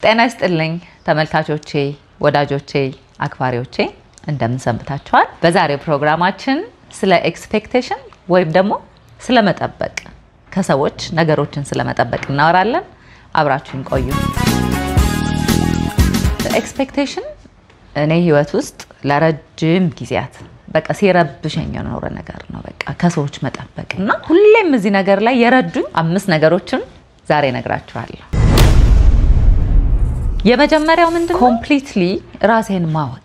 ጤና ይስጥልኝ ተመልካቾቼ፣ ወዳጆቼ፣ አክባሪዎቼ፣ እንደምን ሰንብታችኋል? በዛሬው ፕሮግራማችን ስለ expectation ወይም ደግሞ ስለመጠበቅ፣ ከሰዎች ነገሮችን ስለመጠበቅ እናወራለን። አብራችሁን ቆዩ። Expectation እኔ ህይወት ውስጥ ለረጅም ጊዜያት በቃ ሲረብሸኝ የኖረ ነገር ነው። በቃ ከሰዎች መጠበቅ እና ሁሌም እዚህ ነገር ላይ የረዱኝ አምስት ነገሮችን ዛሬ እነግራችኋለሁ። የመጀመሪያው ምንድን ነው? Completely ራሴን ማወቅ።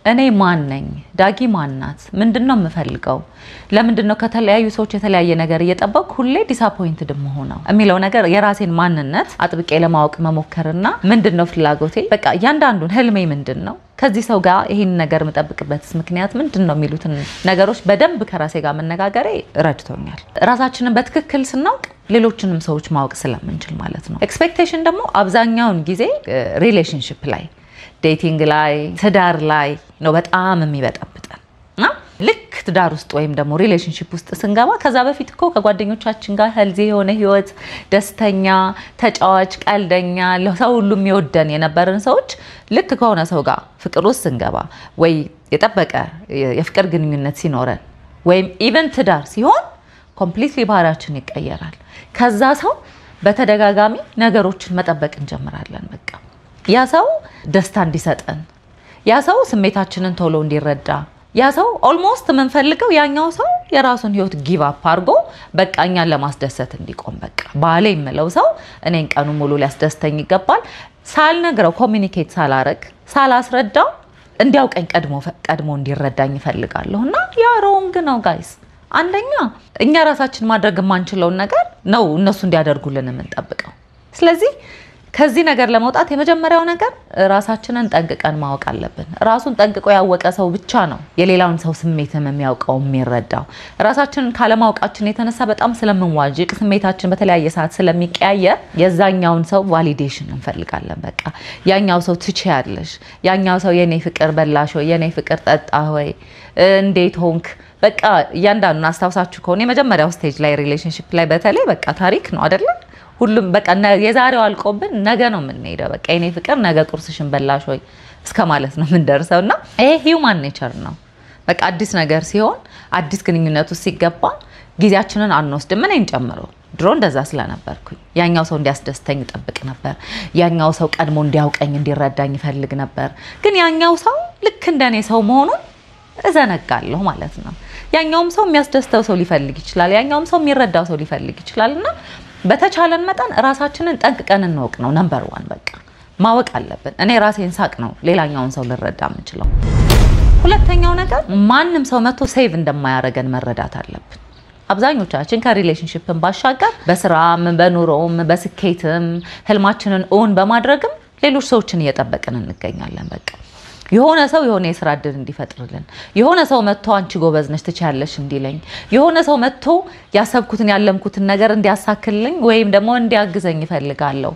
እኔ ማን ነኝ? ዳጊ ማን ናት? ምንድን ነው የምፈልገው? ለምንድን ነው ከተለያዩ ሰዎች የተለያየ ነገር እየጠበቅኩ ሁሌ disappointed የምሆነው የሚለው ነገር፣ የራሴን ማንነት አጥብቄ ለማወቅ መሞከርና ምንድን ነው ፍላጎቴ፣ በቃ እያንዳንዱን ህልሜ ምንድን ነው፣ ከዚህ ሰው ጋር ይህን ነገር የምጠብቅበትስ ምክንያት ምንድን ነው የሚሉትን ነገሮች በደንብ ከራሴ ጋር መነጋገሬ ረድቶኛል። ራሳችንን በትክክል ስናውቅ ሌሎችንም ሰዎች ማወቅ ስለምንችል ማለት ነው። Expectation ደግሞ አብዛኛውን ጊዜ relationship ላይ፣ dating ላይ፣ ትዳር ላይ ነው በጣም የሚበጠብጠን። እና ልክ ትዳር ውስጥ ወይም ደግሞ relationship ውስጥ ስንገባ፣ ከዛ በፊት እኮ ከጓደኞቻችን ጋር healthy የሆነ ህይወት፣ ደስተኛ፣ ተጫዋች፣ ቀልደኛ፣ ሰው ሁሉ የሚወደን የነበርን ሰዎች ልክ ከሆነ ሰው ጋር ፍቅር ውስጥ ስንገባ ወይ የጠበቀ የፍቅር ግንኙነት ሲኖረን ወይም even ትዳር ሲሆን completely ባህሪያችን ይቀየራል። ከዛ ሰው በተደጋጋሚ ነገሮችን መጠበቅ እንጀምራለን። በቃ ያ ሰው ደስታ እንዲሰጠን፣ ያ ሰው ስሜታችንን ቶሎ እንዲረዳ፣ ያ ሰው almost የምንፈልገው ያኛው ሰው የራሱን ህይወት give up አድርጎ በቃ እኛን ለማስደሰት እንዲቆም፣ በቃ ባሌ የምለው ሰው እኔን ቀኑ ሙሉ ሊያስደስተኝ ይገባል። ሳልነግረው፣ communicate ሳላረግ፣ ሳላስረዳው እንዲያውቀኝ፣ ቀድሞ ቀድሞ እንዲረዳኝ እፈልጋለሁ። እና ያ wrong ነው guys። አንደኛ እኛ ራሳችን ማድረግ የማንችለውን ነገር ነው እነሱ እንዲያደርጉልን የምንጠብቀው። ስለዚህ ከዚህ ነገር ለመውጣት የመጀመሪያው ነገር ራሳችንን ጠንቅቀን ማወቅ አለብን። ራሱን ጠንቅቆ ያወቀ ሰው ብቻ ነው የሌላውን ሰው ስሜትም የሚያውቀው፣ የሚረዳው። ራሳችንን ካለማወቃችን የተነሳ በጣም ስለምንዋዥቅ፣ ስሜታችን በተለያየ ሰዓት ስለሚቀያየር የዛኛውን ሰው validation እንፈልጋለን። በቃ ያኛው ሰው ትችያለሽ፣ ያኛው ሰው የኔ ፍቅር በላሽ ወይ፣ የኔ ፍቅር ጠጣህ ወይ፣ እንዴት ሆንክ፣ በቃ እያንዳንዱን አስታውሳችሁ ከሆነ የመጀመሪያው stage ላይ relationship ላይ በተለይ በቃ ታሪክ ነው አይደለ? ሁሉም በቃ የዛሬው አልቆብን ነገ ነው የምንሄደው። በቃ የኔ ፍቅር ነገ ቁርስሽን በላሽ ወይ እስከ ማለት ነው የምንደርሰው። እና ይሄ human nature ነው። በቃ አዲስ ነገር ሲሆን፣ አዲስ ግንኙነት ውስጥ ሲገባ ጊዜያችንን አንወስድም። እኔን ጨምሮ ድሮ እንደዛ ስለነበርኩኝ ያኛው ሰው እንዲያስደስተኝ እጠብቅ ነበር። ያኛው ሰው ቀድሞ እንዲያውቀኝ፣ እንዲረዳኝ እፈልግ ነበር። ግን ያኛው ሰው ልክ እንደኔ ሰው መሆኑን እዘነጋለሁ ማለት ነው። ያኛውም ሰው የሚያስደስተው ሰው ሊፈልግ ይችላል። ያኛውም ሰው የሚረዳው ሰው ሊፈልግ ይችላል። እና በተቻለን መጠን ራሳችንን ጠንቅቀን እንወቅ ነው number one። በቃ ማወቅ አለብን። እኔ ራሴን ሳቅ ነው ሌላኛውን ሰው ልረዳ የምችለው። ሁለተኛው ነገር ማንም ሰው መጥቶ save እንደማያደርገን መረዳት አለብን። አብዛኞቻችን ከ relationship ን ባሻገር በስራም፣ በኑሮም፣ በስኬትም፣ ህልማችንን እውን በማድረግም ሌሎች ሰዎችን እየጠበቅን እንገኛለን። በቃ የሆነ ሰው የሆነ የስራ እድል እንዲፈጥርልን፣ የሆነ ሰው መጥቶ አንቺ ጎበዝ ነሽ፣ ትችያለሽ እንዲለኝ፣ የሆነ ሰው መጥቶ ያሰብኩትን ያለምኩትን ነገር እንዲያሳክልኝ ወይም ደግሞ እንዲያግዘኝ እፈልጋለሁ።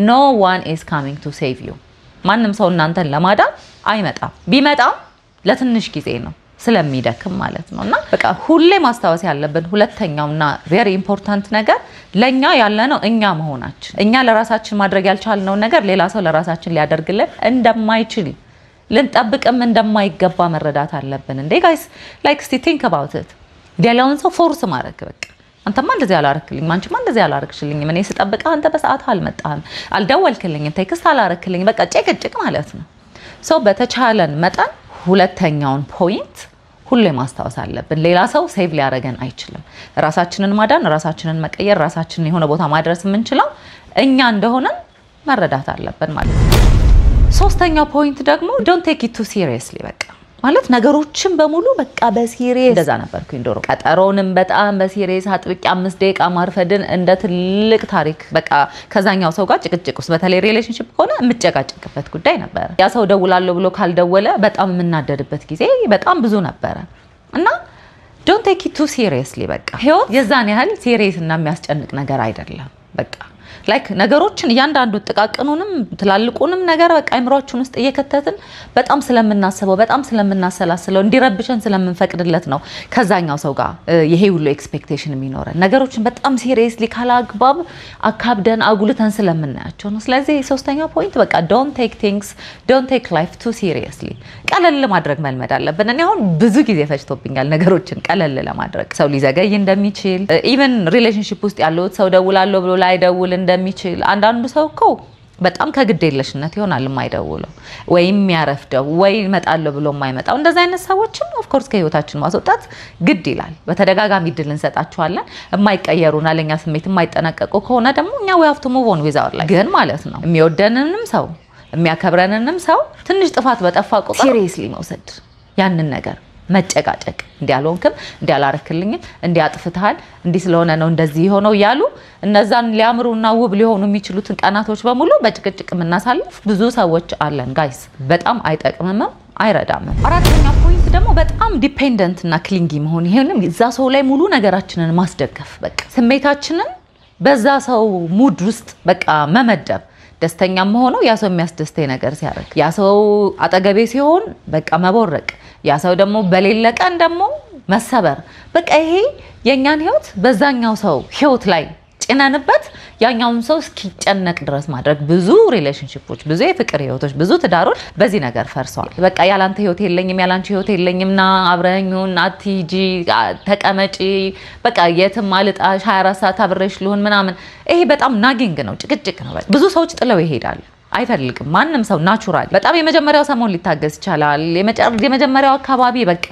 No one is coming to save you። ማንም ሰው እናንተን ለማዳን አይመጣም። ቢመጣም ለትንሽ ጊዜ ነው፣ ስለሚደክም ማለት ነው። እና በቃ ሁሌ ማስታወስ ያለብን ሁለተኛውና very important ነገር ለእኛ ያለነው እኛ መሆናችን፣ እኛ ለራሳችን ማድረግ ያልቻልነውን ነገር ሌላ ሰው ለራሳችን ሊያደርግልን እንደማይችል፣ ልንጠብቅም እንደማይገባ መረዳት አለብን። እንዴ guys, like እስቲ think about it። ሌላውን ሰው force ማድረግ፣ በቃ አንተማ እንደዚህ አላረክልኝም፣ አንቺማ እንደዚህ አላረክሽልኝም፣ እኔ ስጠብቅህ አንተ በሰዓት አልመጣህም፣ አልደወልክልኝም፣ text አላረክልኝም፣ በቃ ጭቅጭቅ ማለት ነው። So በተቻለን መጠን ሁለተኛውን point ሁሌ ማስታወስ አለብን። ሌላ ሰው save ሊያደርገን አይችልም። ራሳችንን ማዳን፣ ራሳችንን መቀየር፣ ራሳችንን የሆነ ቦታ ማድረስ የምንችለው እኛ እንደሆነን መረዳት አለብን ማለት ነው። ሶስተኛው point ደግሞ don't take it too seriously። በቃ ማለት ነገሮችን በሙሉ በቃ በ serious፣ እንደዛ ነበርኩኝ ድሮ። ቀጠሮንም በጣም በ serious አጥብቄ፣ 5 ደቂቃ ማርፈድን እንደ ትልቅ ታሪክ፣ በቃ ከዛኛው ሰው ጋር ጭቅጭቅ ውስጥ፣ በተለይ relationship ከሆነ የምጨቃጨቅበት ጉዳይ ነበረ። ያ ሰው ደውላለሁ ብሎ ካልደወለ በጣም የምናደድበት ጊዜ በጣም ብዙ ነበረ። እና don't take it too seriously። በቃ ህይወት የዛን ያህል serious እና የሚያስጨንቅ ነገር አይደለም። በቃ Like ነገሮችን እያንዳንዱ ጥቃቅኑንም ትላልቁንም ነገር በቃ አይምሯችን ውስጥ እየከተትን በጣም ስለምናስበው፣ በጣም ስለምናሰላስለው፣ እንዲረብሸን ስለምንፈቅድለት ነው ከዛኛው ሰው ጋር ይሄ ሁሉ expectation የሚኖረን። ነገሮችን በጣም seriously ካላግባብ አካብደን አጉልተን ስለምናያቸው ነው። ስለዚህ ሶስተኛው point በቃ don't take things, don't take life too seriously። ቀለል ማድረግ መልመድ አለብን። እኔ አሁን ብዙ ጊዜ ፈጅቶብኛል ነገሮችን ቀለል ለማድረግ። ሰው ሊዘገይ እንደሚችል፣ even relationship ውስጥ ያለሁት ሰው ደውላለሁ ብሎ ላይደውል እንደሚችል። አንዳንዱ ሰው እኮ በጣም ከግድ የለሽነት ይሆናል የማይደውለው ወይም የሚያረፍደው ወይ እመጣለሁ ብሎ የማይመጣው። እንደዚህ አይነት ሰዎችን of course ከህይወታችን ማስወጣት ግድ ይላል። በተደጋጋሚ እድል እንሰጣቸዋለን። የማይቀየሩና ለኛ ስሜት የማይጠነቀቁ ከሆነ ደግሞ እኛ we have to move on with our life። ግን ማለት ነው የሚወደንንም ሰው የሚያከብረንንም ሰው ትንሽ ጥፋት በጠፋ ቁጥር seriously መውሰድ፣ ያንን ነገር መጨቃጨቅ፣ እንዲህ አልሆንክም፣ እንዲህ አላረክልኝም፣ እንዲህ አጥፍተሃል፣ እንዲህ ስለሆነ ነው እንደዚህ የሆነው እያሉ እነዛን ሊያምሩና ውብ ሊሆኑ የሚችሉትን ቀናቶች በሙሉ በጭቅጭቅ የምናሳልፍ ብዙ ሰዎች አለን guys። በጣም አይጠቅምምም፣ አይረዳምም። አራተኛ point ደግሞ በጣም dependent እና clingy መሆን። ይሄንም እዛ ሰው ላይ ሙሉ ነገራችንን ማስደገፍ፣ በቃ ስሜታችንን በዛ ሰው mood ውስጥ በቃ መመደብ፣ ደስተኛ መሆነው ያ ሰው የሚያስደስተኝ ነገር ሲያደርግ፣ ያ ሰው አጠገቤ ሲሆን በቃ መቦረቅ፣ ያ ሰው ደግሞ በሌለ ቀን ደግሞ መሰበር። በቃ ይሄ የእኛን ህይወት በዛኛው ሰው ህይወት ላይ ጭነንበት ያኛውን ሰው እስኪጨነቅ ድረስ ማድረግ። ብዙ relationship ኦች፣ ብዙ የፍቅር ህይወቶች፣ ብዙ ትዳሮች በዚህ ነገር ፈርሰዋል። በቃ ያላንተ ህይወት የለኝም፣ ያላንቺ ህይወት የለኝም፣ ና አብረኝ ሁን፣ አትሂጂ፣ ተቀመጪ፣ በቃ የትም አልጣሽ፣ 24 ሰዓት አብሬሽ ልሁን ምናምን። ይሄ በጣም nagging ነው፣ ጭቅጭቅ ነው። ብዙ ሰዎች ጥለው ይሄዳሉ። አይፈልግም ማንም ሰው natural። በጣም የመጀመሪያው ሰሞን ሊታገስ ይቻላል። የመጀመሪያው አካባቢ በቃ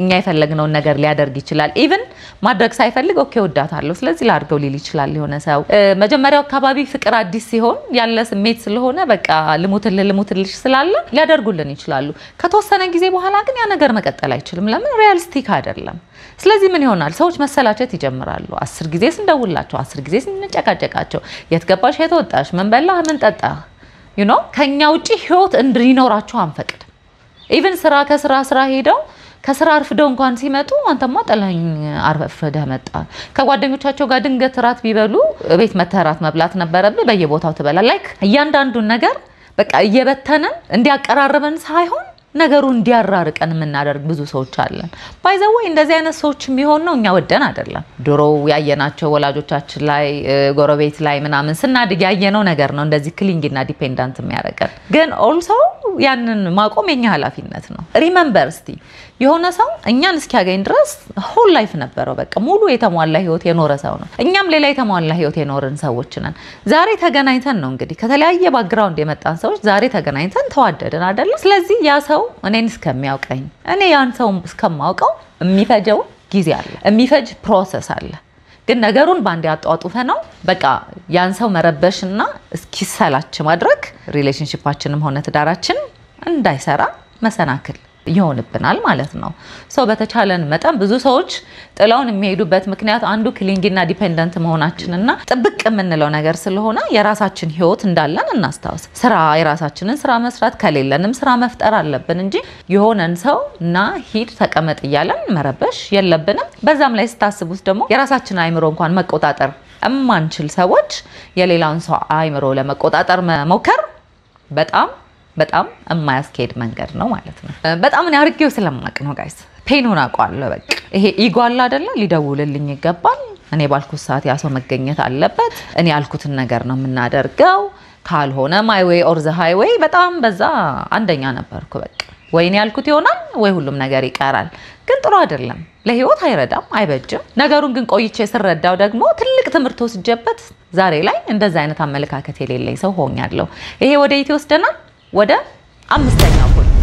እኛ የፈለግነውን ነገር ሊያደርግ ይችላል። Even ማድረግ ሳይፈልግ okay ወዳታለሁ ስለዚህ ላድርገው ሊል ይችላል የሆነ ሰው። መጀመሪያው አካባቢ ፍቅር አዲስ ሲሆን ያለ ስሜት ስለሆነ በቃ ልሙትልህ ልሙትልሽ ስላለ ሊያደርጉልን ይችላሉ። ከተወሰነ ጊዜ በኋላ ግን ያ ነገር መቀጠል አይችልም። ለምን? Realistic አይደለም። ስለዚህ ምን ይሆናል? ሰዎች መሰላቸት ይጀምራሉ። 10 ጊዜ ስንደውላቸው፣ 10 ጊዜ ስንጨቃጨቃቸው፣ የት ገባሽ፣ የት ወጣሽ፣ ምን በላህ፣ ምን ጠጣህ፣ ከኛ ውጪ ህይወት እንዲኖራቸው አንፈቅድም። Even ስራ ከስራ ስራ ሄደው ከስራ አርፍደው እንኳን ሲመጡ አንተማ ጥለኸኝ አርፍደህ መጣ። ከጓደኞቻቸው ጋር ድንገት ራት ቢበሉ ቤት መተህ ራት መብላት ነበረብህ፣ በየቦታው ትበላ። Like እያንዳንዱን ነገር በቃ እየበተንን እንዲያቀራርበን ሳይሆን ነገሩ እንዲያራርቀን የምናደርግ ብዙ ሰዎች አለን። By the way እንደዚህ አይነት ሰዎች የሚሆን ነው እኛ ወደን አይደለም። ድሮ ያየናቸው ወላጆቻችን ላይ፣ ጎረቤት ላይ ምናምን ስናድግ ያየነው ነገር ነው እንደዚህ clingy እና dependent የሚያደርገን። ግን also ያንን ማቆም የኛ ኃላፊነት ነው። Remember እስቲ የሆነ ሰው እኛን እስኪያገኝ ድረስ whole life ነበረው። በቃ ሙሉ የተሟላ ህይወት የኖረ ሰው ነው። እኛም ሌላ የተሟላ ህይወት የኖርን ሰዎች ነን። ዛሬ ተገናኝተን ነው እንግዲህ ከተለያየ background የመጣን ሰዎች ዛሬ ተገናኝተን ተዋደድን አይደለ? ስለዚህ ያ ሰው እኔን እስከሚያውቀኝ እኔ ያን ሰው እስከማውቀው የሚፈጀው ጊዜ አለ፣ የሚፈጅ process አለ። ግን ነገሩን ባንዴ አጧጡፈ ነው በቃ ያን ሰው መረበሽና እስኪሰላች ማድረግ relationship ኣችንም ሆነ ትዳራችን እንዳይሰራ መሰናክል ይሆንብናል ማለት ነው። So በተቻለን መጠን ብዙ ሰዎች ጥለውን የሚሄዱበት ምክንያት አንዱ clingy ና dependent መሆናችንና ጥብቅ የምንለው ነገር ስለሆነ የራሳችን ህይወት እንዳለን እናስታውስ። ስራ፣ የራሳችንን ስራ መስራት፣ ከሌለንም ስራ መፍጠር አለብን እንጂ የሆነን ሰው እና ሂድ ተቀመጥ እያለን መረበሽ የለብንም። በዛም ላይ ስታስቡት ደግሞ የራሳችን አይምሮ እንኳን መቆጣጠር እማንችል ሰዎች የሌላውን ሰው አይምሮ ለመቆጣጠር መሞከር በጣም በጣም የማያስኬድ መንገድ ነው ማለት ነው። በጣም እኔ አድርጌው ስለማቅ ነው guys፣ Pain ኡን አውቀዋለሁ። በቃ ይሄ ego አለ አይደለ? ሊደውልልኝ ይገባል። እኔ ባልኩት ሰዓት ያ ሰው መገኘት አለበት። እኔ ያልኩትን ነገር ነው የምናደርገው። ካልሆነ my way or the highway። በጣም በዛ አንደኛ ነበርኩ። በቃ ወይ እኔ ያልኩት ይሆናል ወይ ሁሉም ነገር ይቀራል። ግን ጥሩ አይደለም፣ ለህይወት አይረዳም፣ አይበጅም። ነገሩን ግን ቆይቼ ስረዳው ደግሞ ትልቅ ትምህርት ወስጄበት ዛሬ ላይ እንደዛ አይነት አመለካከት የሌለኝ ሰው ሆኛለሁ። ይሄ ወደ የት ይወስደናል? ወደ አምስተኛው point።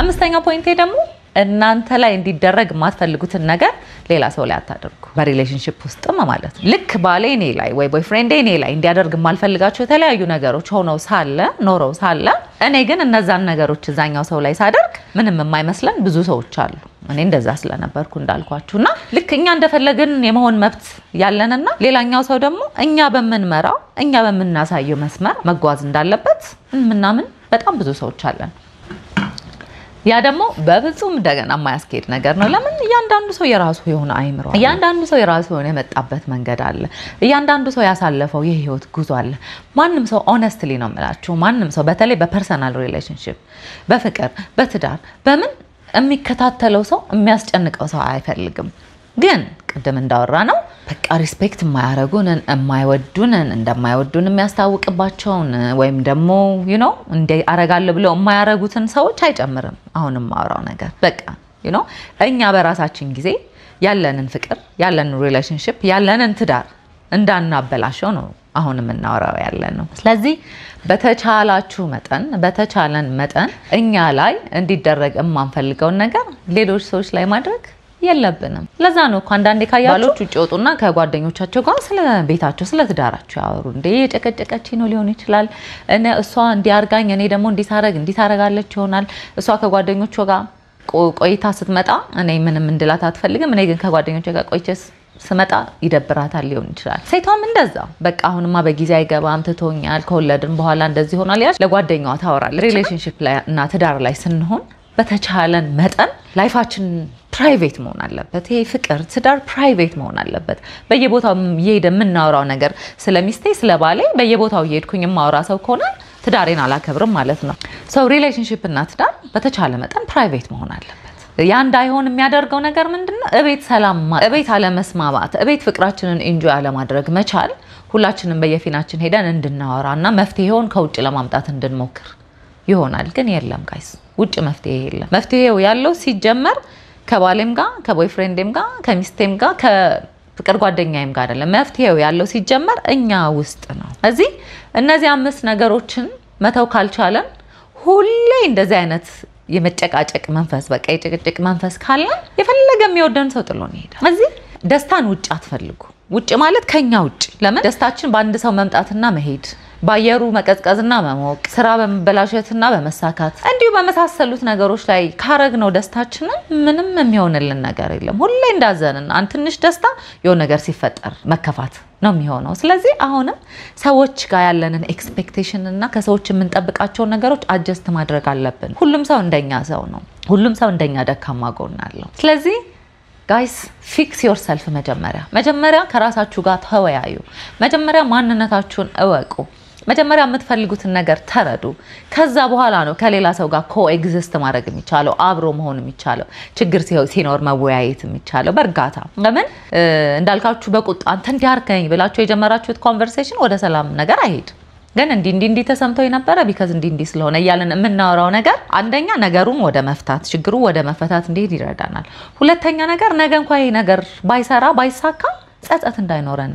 አምስተኛው point ኤ ደግሞ እናንተ ላይ እንዲደረግ የማትፈልጉትን ነገር ሌላ ሰው ላይ አታደርጉ። በ relationship ውስጥም ማለት ነው። ልክ ባሌ እኔ ላይ ወይ boyfriend ኤ እኔ ላይ እንዲያደርግ የማልፈልጋቸው የተለያዩ ነገሮች ሆነው ሳለ፣ ኖረው ሳለ፣ እኔ ግን እነዛን ነገሮች እዛኛው ሰው ላይ ሳደርግ ምንም የማይመስለን ብዙ ሰዎች አሉ። እኔ እንደዛ ስለነበርኩ እንዳልኳችሁ እና ልክ እኛ እንደፈለግን የመሆን መብት ያለንና ሌላኛው ሰው ደግሞ እኛ በምንመራው፣ እኛ በምናሳየው መስመር መጓዝ እንዳለበት ምናምን በጣም ብዙ ሰዎች አለን። ያ ደግሞ በፍጹም እንደገና የማያስኬድ ነገር ነው። ለምን? እያንዳንዱ ሰው የራሱ የሆነ አይምሮ አለ። እያንዳንዱ ሰው የራሱ የሆነ የመጣበት መንገድ አለ። እያንዳንዱ ሰው ያሳለፈው የህይወት ጉዞ አለ። ማንም ሰው honestly ነው የምላችሁ፣ ማንም ሰው በተለይ በ personal relationship፣ በፍቅር፣ በትዳር፣ በምን የሚከታተለው ሰው፣ የሚያስጨንቀው ሰው አይፈልግም። ግን ቅድም እንዳወራነው በቃ respect የማያደርጉንን፣ የማይወዱንን፣ እንደማይወዱን የሚያስታውቅባቸውን ወይም ደግሞ እንደ አረጋለሁ ብለው የማያረጉትን ሰዎች አይጨምርም። አሁን የማወራው ነገር በቃ እኛ በራሳችን ጊዜ ያለንን ፍቅር፣ ያለንን relationship፣ ያለንን ትዳር እንዳናበላሸው ነው አሁን የምናወራው ያለ ነው። ስለዚህ በተቻላችሁ መጠን፣ በተቻለን መጠን እኛ ላይ እንዲደረግ የማንፈልገውን ነገር ሌሎች ሰዎች ላይ ማድረግ የለብንም። ለዛ ነው እኮ አንዳንዴ ካያችሁ ባሎች ውጭ ወጡና ከጓደኞቻቸው ጋር ስለ ቤታቸው፣ ስለ ትዳራቸው ያወሩ። እንዴ የጨቀጨቀች ነው ሊሆን ይችላል። እኔ እሷ እንዲያርጋኝ እኔ ደግሞ እንዲታረግ እንዲታረጋለች ይሆናል። እሷ ከጓደኞቿ ጋር ቆይታ ስትመጣ እኔ ምንም እንድላት አትፈልግም። እኔ ግን ከጓደኞቿ ጋር ቆይቼ ስመጣ ይደብራታል ሊሆን ይችላል። ሴቷም እንደዛ በቃ አሁንማ በጊዜ አይገባም፣ ትቶኛል፣ ከወለድን በኋላ እንደዚህ ሆኗል ያች ለጓደኛዋ ታወራለች። Relationship ላይ እና ትዳር ላይ ስንሆን በተቻለን መጠን life ኣችን private መሆን አለበት። ይሄ ፍቅር፣ ትዳር private መሆን አለበት። በየቦታው እየሄደ የምናወራው ነገር፣ ስለ ሚስቴ ስለ ባሌ በየቦታው እየሄድኩኝ የማወራ ሰው ከሆነ ትዳሬን አላከብርም ማለት ነው። So relationship እና ትዳር በተቻለ መጠን private መሆን አለበት። ያ እንዳይሆን የሚያደርገው ነገር ምንድነው? እቤት ሰላም፣ እቤት አለመስማማት፣ እቤት ፍቅራችንን enjoy አለማድረግ መቻል ሁላችንም በየፊናችን ሄደን እንድናወራና መፍትሄውን ከውጭ ለማምጣት እንድንሞክር ይሆናል። ግን የለም guys፣ ውጭ መፍትሄ የለም። መፍትሄው ያለው ሲጀመር ከባሌም ጋር፣ ከ boyfriend ኤም ጋር፣ ከሚስቴም ጋር፣ ከፍቅር ጓደኛዬም ጋር አይደለም። መፍትሄው ያለው ሲጀመር እኛ ውስጥ ነው። እዚህ እነዚህ አምስት ነገሮችን መተው ካልቻለን፣ ሁሌ እንደዚህ አይነት የመጨቃጨቅ መንፈስ፣ በቃ የጭቅጭቅ መንፈስ ካለን የፈለገ የሚወደን ሰው ጥሎን ይሄዳል። እዚህ ደስታን ውጭ አትፈልጉ። ውጭ ማለት ከኛ ውጭ። ለምን ደስታችን በአንድ ሰው መምጣትና መሄድ፣ በአየሩ መቀዝቀዝና መሞቅ፣ ስራ በመበላሸትና በመሳካት፣ እንዲሁ በመሳሰሉት ነገሮች ላይ ካረግነው ደስታችንን ምንም የሚሆንልን ነገር የለም። ሁሌ እንዳዘንን አንድ ትንሽ ደስታ የሆነ ነገር ሲፈጠር መከፋት ነው የሚሆነው። ስለዚህ አሁንም ሰዎች ጋር ያለንን expectation እና ከሰዎች የምንጠብቃቸውን ነገሮች adjust ማድረግ አለብን። ሁሉም ሰው እንደኛ ሰው ነው። ሁሉም ሰው እንደኛ ደካማ ጎን አለው። ስለዚህ guys, fix yourself። መጀመሪያ ከራሳችሁ ጋር ተወያዩ። መጀመሪያ ማንነታችሁን እወቁ። መጀመሪያ የምትፈልጉትን ነገር ተረዱ። ከዛ በኋላ ነው ከሌላ ሰው ጋር coexist ማድረግ የሚቻለው፣ አብሮ መሆን የሚቻለው፣ ችግር ሲኖር መወያየት የሚቻለው በእርጋታ። ለምን እንዳልካችሁ በቁጣ አንተ እንዲህ አድርገኝ ብላችሁ የጀመራችሁት conversation ወደ ሰላም ነገር አይሄድም። ግን እንዲህ እንዲህ እንዲህ ተሰምቶኝ ነበረ because እንዲህ እንዲህ ስለሆነ እያለን የምናወራው ነገር አንደኛ ነገሩን ወደ መፍታት፣ ችግሩ ወደ መፈታት እንዲሄድ ይረዳናል። ሁለተኛ ነገር ነገ እንኳ ይሄ ነገር ባይሰራ፣ ባይሳካ ጸጸት እንዳይኖረን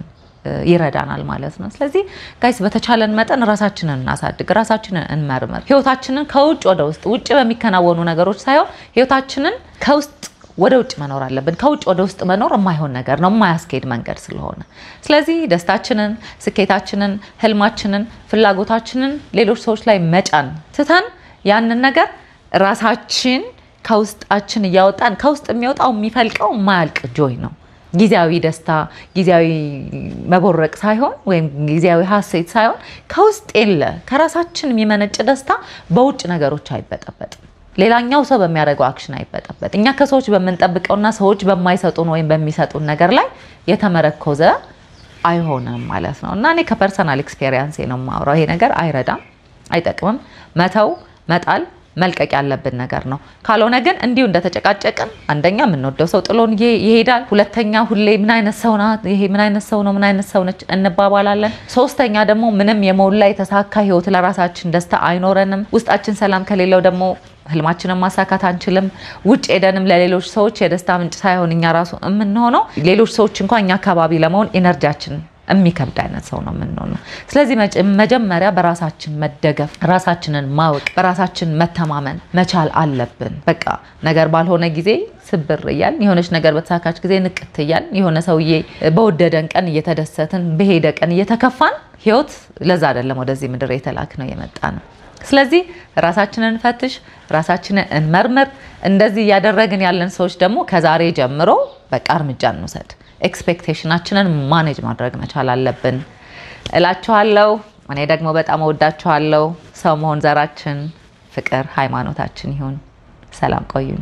ይረዳናል ማለት ነው። ስለዚህ guys፣ በተቻለን መጠን ራሳችንን እናሳድግ፣ ራሳችንን እንመርምር። ህይወታችንን ከውጭ ወደ ውስጥ፣ ውጭ በሚከናወኑ ነገሮች ሳይሆን ህይወታችንን ከውስጥ ወደ ውጭ መኖር አለብን። ከውጭ ወደ ውስጥ መኖር የማይሆን ነገር ነው፣ የማያስኬድ መንገድ ስለሆነ። ስለዚህ ደስታችንን፣ ስኬታችንን፣ ህልማችንን፣ ፍላጎታችንን ሌሎች ሰዎች ላይ መጫን ትተን ያንን ነገር ራሳችን ከውስጣችን እያወጣን፣ ከውስጥ የሚወጣው የሚፈልቀው የማያልቅ joy ነው። ጊዜያዊ ደስታ፣ ጊዜያዊ መቦረቅ ሳይሆን ወይም ጊዜያዊ ሀሴት ሳይሆን ከውስጥ የለ ከራሳችን የሚመነጭ ደስታ በውጭ ነገሮች አይበጠበጥም። ሌላኛው ሰው በሚያደርገው action አይበጠበጥ። እኛ ከሰዎች በምንጠብቀውና ሰዎች በማይሰጡን ወይም በሚሰጡን ነገር ላይ የተመረኮዘ አይሆንም ማለት ነው። እና እኔ ከ personal experience ነው የማወራው። ይሄ ነገር አይረዳም፣ አይጠቅምም። መተው፣ መጣል፣ መልቀቅ ያለብን ነገር ነው። ካልሆነ ግን እንዲሁ እንደተጨቃጨቅን አንደኛ የምንወደው ሰው ጥሎን ይሄዳል። ሁለተኛ ሁሌ ምን አይነት ሰው ናት ይሄ፣ ምን አይነት ሰው ነው፣ ምን አይነት ሰው ነች እንባባላለን። ሶስተኛ ደግሞ ምንም የሞላ የተሳካ ህይወት ለራሳችን ደስታ አይኖረንም። ውስጣችን ሰላም ከሌለው ደግሞ ህልማችንን ማሳካት አንችልም። ውጭ ሄደንም ለሌሎች ሰዎች የደስታ ምንጭ ሳይሆን እኛ ራሱ የምንሆነው፣ ሌሎች ሰዎች እንኳን እኛ አካባቢ ለመሆን energy ያችን የሚከብድ አይነት ሰው ነው የምንሆነው። ስለዚህ መጀመሪያ በራሳችን መደገፍ፣ ራሳችንን ማወቅ፣ በራሳችን መተማመን መቻል አለብን። በቃ ነገር ባልሆነ ጊዜ ስብር እያልን፣ የሆነች ነገር በተሳካች ጊዜ ንቅት እያልን፣ የሆነ ሰውዬ በወደደን ቀን እየተደሰትን በሄደ ቀን እየተከፋን፣ ህይወት ለዛ አይደለም ወደዚህ ምድር የተላክነው የመጣነው። ስለዚህ ራሳችንን እንፈትሽ፣ ራሳችንን እንመርምር። እንደዚህ እያደረግን ያለን ሰዎች ደግሞ ከዛሬ ጀምሮ በቃ እርምጃ እንውሰድ። Expectation ኣችንን manage ማድረግ መቻል አለብን እላችኋለሁ። እኔ ደግሞ በጣም እወዳችኋለሁ። ሰው መሆን ዘራችን፣ ፍቅር ሃይማኖታችን ይሁን። ሰላም ቆዩኝ።